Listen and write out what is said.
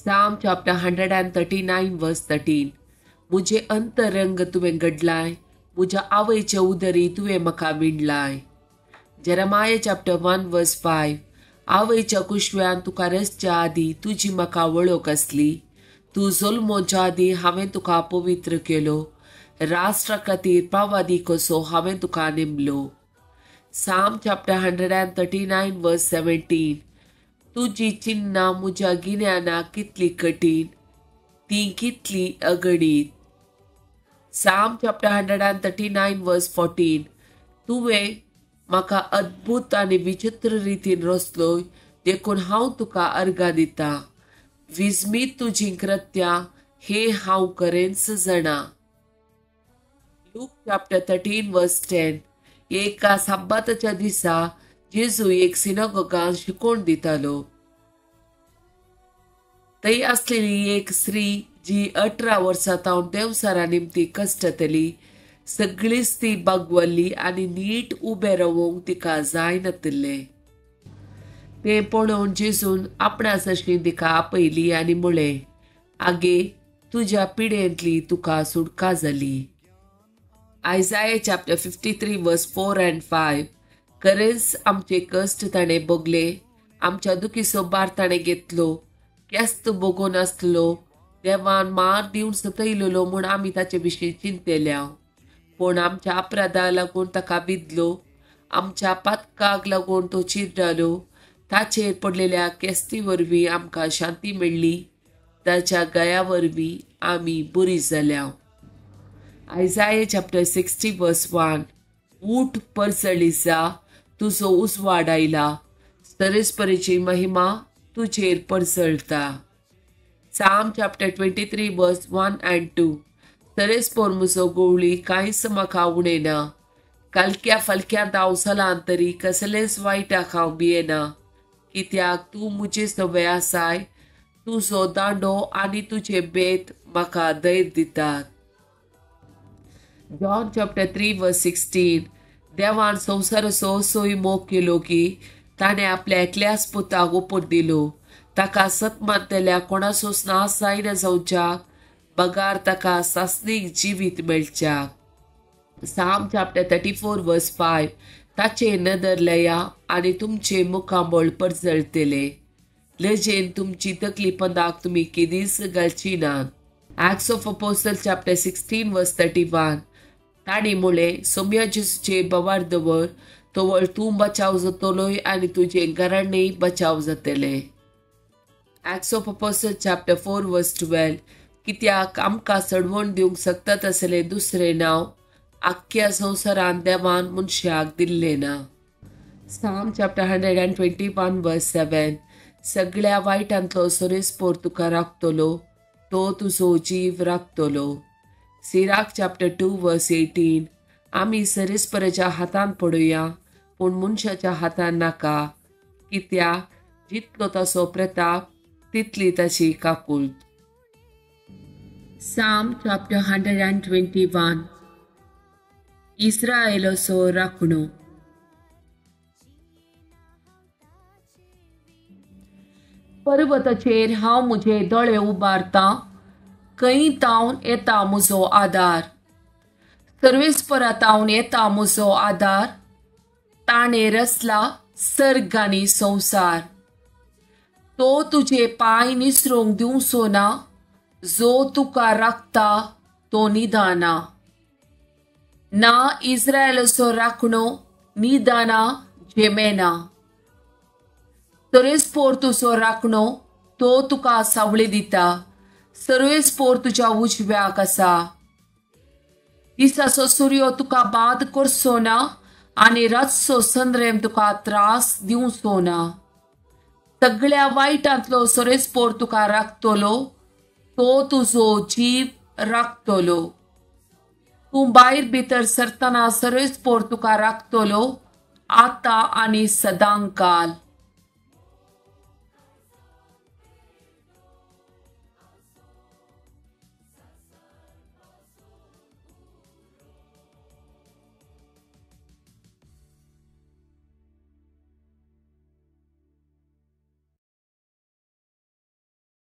Psalm chapter 139 verse 13. मुझे अंतरंग तुवें घडलाय, मुझ्या आवयचे उदरी तुवें म्हाका विणलाय. Jeremiah chapter 1 verse 5. आवयच्या कुशव्यान तुका रसच्या आदी तुजी म्हाका वळख आसली. तूं जल्मोच्या आदी हांवें तुका पवित्र केलो. राष्ट्रा खातीर पावादी कसो हांवें तुका नेमलो. Psalm chapter 139 verse 17. तुजी चिन्नां म्हज्या गिन्यानाक कितली कठीण, ती कितली अगणीत. Psalm chapter 139 verse 14. तुवें म्हाका अद्भुत आनी विचित्र रितीन रचलो, देखून हांव तुका अर्गां दितां. विस्मीत तुजीं कृत्यां हे हांव खरेंच जाणा. Luke chapter 13 verse 10. एका साब्बाताच्या दिसा जेजू एक सिनागोगान शिकोवन दितालो. थंय आसलेली एक स्त्री जी 18 वर्सां तावन देवसारा निमती कश्टतली, सगळीच ती बागवल्ली आनी नीट उबें रावंक तिका जायनातिल्लें. तें पळोवन जेजून आपणा सरशी तिका आपयली आनी म्हळें, आगे, तुज्या पिडेंतली तुका सुटका जाली. Isaiah chapter 53 verse 4 and 5. खरेंच आमचे कश्ट ताणें भोगले, आमच्या दुखीचो भार ताणें घेतलो. केस्त भोगून आसलो, देवान मार दिवन सतयलेलो म्हूण आमी ताचे विशीं चिंतल्या. पूण आमच्या अपराधाक लागून ताका विदलो, आमच्या पातकाक लागून तो चिरडालो. ताचेर पडलेल्या केस्ती वरवीं आमकां शांती मेळ्ळी, ताच्या गया वरवीं आमी बरी जाल्या. Isaiah chapter 60 verse 1. ऊठ परसळी जा, तुजो उजवाड आयला, सरेस्परीची महिमा तुजेर परसळता. Psalm chapter 23 verse 1 and 2. सरेस्पोर म्हजो गोवळी, कांयच म्हाका उणें ना. कालक्या फालक्यांत हांव चलान तरी कसलेंच वायटाक हांव भियेना. कित्याक तूं म्हजे सवय आसाय, तुजो दांडो आनी तुजे बेत म्हाका धैर्य दितात. John chapter 3 verse 16. देवान संवसाराचो असोय मोग केलो की ताणें आपल्या एकल्याच पुताक ओपून दिलो, ताका सत मानतल्या कोणाचोच नाश जायना जावच्याक, बगार ताका सासणीक जिवीत मेळच्याक. Psalm chapter 34 verse 5. ताचे नदर लया आनी तुमचे मुखामळ परजळतले, लजेन तुमची तकली पंदाक तुमी केदीच घालची नात. Acts of Apostle chapter 16 verse 31. तांणी म्हळें, सोम्या जेजूचे बवार दवर, तवळ तूं बचाव जातलोय आनी तुजें घराणेंय बचाव जातलें. Acts of Apostle chapter 4 verse 12. कित्याक आमकां सडवण दिवंक शकता तसलें दुसरें नांव आख्ख्या संवसारान देवान मनशाक दिल्लें ना. Psalm chapter 121 verse 7. सगळ्या वायटांतलो सोरेस्पोर तुका राखतलो, तो तुजो जीव राखतलो. Sirach chapter 2 verse 18. आमी सरेस्पराच्या हातान पडुया, पूण मनशाच्या हातान नाका. कित्याक जितलो ताचो प्रताप तितली ताची काकूळट. Psalm chapter 121. इस्रायलाचो राखणो. पर्वताचेर हांव म्हजे दोळे उबारतां, खंय तावन येता म्हजो आदार. सर्वेस्परा तावन येता म्हजो आदार, ताणें रचला सर्ग आनी संवसार. तो तुजे पांय निसरूंक दिवचो ना, जो तुका राखता तो निदाना. ना इस्रायलाचो राखणो निदाना जेमेना. सर्वेस्पोर तुजो राखणो, तो तुका सावळी दिता. सर्वेस्पोर तुज्या उजव्याक आसा. दिसाचो सुर्यो तुका बाद करचो ना आनी रातचो संद्रेम तुका त्रास दिवचो ना. सगळ्या वायटांतलो सर्वेस्पोर तुका राखतलो, तो तुजो जीव राखतलो. तूं भायर भितर सरतना सर्वेस्पोर तुका राखतलो, आतां आनी सदांकाल.